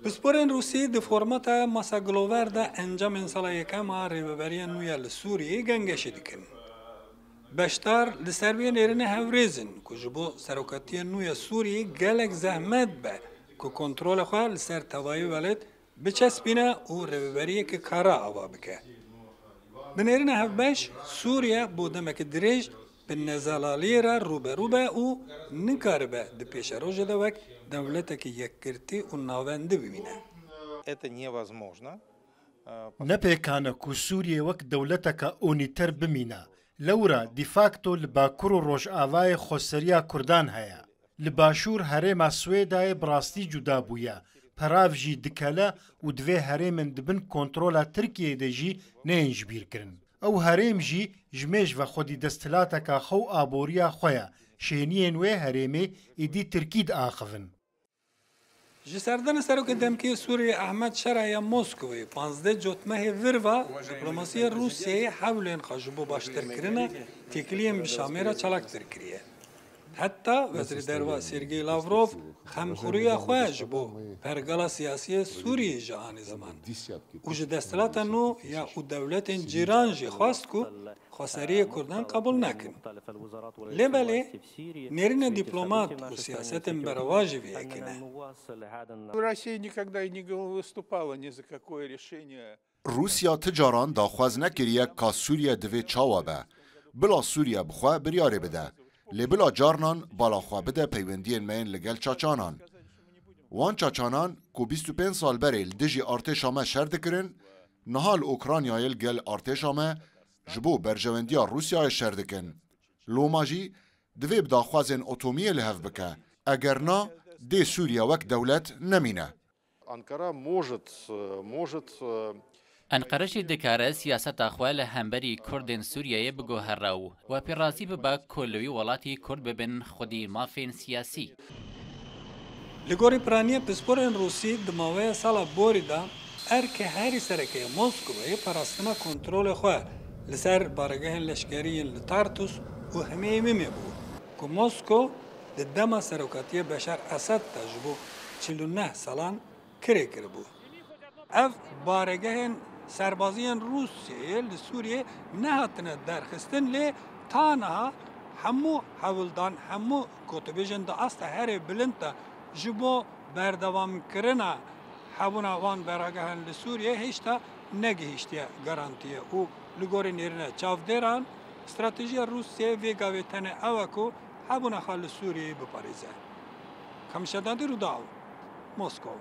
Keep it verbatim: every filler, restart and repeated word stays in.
Pisporên Rûsî di formata masa gilover de encamên sala yekem a rêveberiya nû ya li Sûriyeyê gengeşî dikin. Beşdar li ser vê nêrîna hevrêz in ku ji bo serokatiya nû ya Sûriyeyê gelek zehmet be ku kontrola xwe li ser tevayî welêt biçespîne û rêveberiyeke kara ava bike. Bi nêrîna hevbeş, Sûriye bo demeke dirêj bi nezelaliyê re rûberû be û nikaribe di pêşerojê de wek dewleteke yekgirtî û navendî bimîne. Это невозможно. Ne pêkan e ku Sûriye wek dewleteke unîter bimîne. Lewra de facto li Bakur û Rojavayê xweseriya Kurdan heye. Li Başûr herêma Swêdayê bi rastî cuda bûye. Perav jî dikele û di vê herêmên di bin kontrola Tirkiyeyê de jî neyên ji bîr kirin. Ew herêm jî ji mêj ve xwedî desthilateke xwe û aboriya xwe ye. Şêniyên wê herêmê êdî Tirkî diaxivin. Ji serdana serokê demkî yê Sûriyê Ehmed Şera ya Moskowê, panzdeh cotmehê vir ve diplomasiya Rûsyayê hewlên xwe ji bo baştirkirina têkiliyên bi Şamê re çalaktir kiriye. Heta Wezîrê Derva Sergey Lavrov xemxuriya xwe ji bo pergala siyasî yê Sûriyê jî anî ziman û ji desthilata nû ya û dewletên cîran jî xwest ku xweseriyê Kurdan qebûl nekin. Lê belê nêrîna dîplomat û siyasetên berevajî vê yekê ne. Россия никогда и не выступала ни за какое решение. Rûsya ti caran daxwaz nekiriye ka Sûriye divê çawa be. Bila Sûriye bi xwe biryarê bide. Lê bila carnan bala xwe bide peywendiyên me yên li gel Çaçanan. Wan Çaçanan ku bîst û pênc sal berê li dijî artêşa me şer dikirin, niha li Ukraynayê li gel artêşa me ji bo berjewendiya Rûsyayê şer dikin. Loma jî divê bi daxwazên otomiyê li hev bike. Eger na, dê Sûriye wek dewlet nemîne. Ankara может, э, может, э, Enqere jî dikare siyaseta xwe li hemberî Kurdên Sûriyeyê biguhere û we pê razî bibe ku li wî welatî Kurd bibin xwedî mafên siyasî. Li gorî piraniya pisporên Rûsî di maweya sala borî de erkê herî sereke ya Moskowayê parastina kontrolê xwe li ser baregehên leşkerî yên li Tartus û Himêmimê bû ku Moskow di dema serokatiya Beşar Esed de ji bo çil û neh salan kirê kiribû. Ev baregehên serbaziyên Rûsyayê li Sûriyê nehatine derxistin, lê ta niha hemû hewldan, hemû gotûbêjên di asta herê bilind de ji bo berdewamkirina hebûna wan baregehan li Sûriyê hêşta negihîştiye garantiyê û li gorî nêrîna çavdêran, stratejiya Rûsyayê vê gavê tenê ew e ku hebûna xwe li Sûriyeyê biparêze. Kamişa Dadî, Rûdaw, Moskov.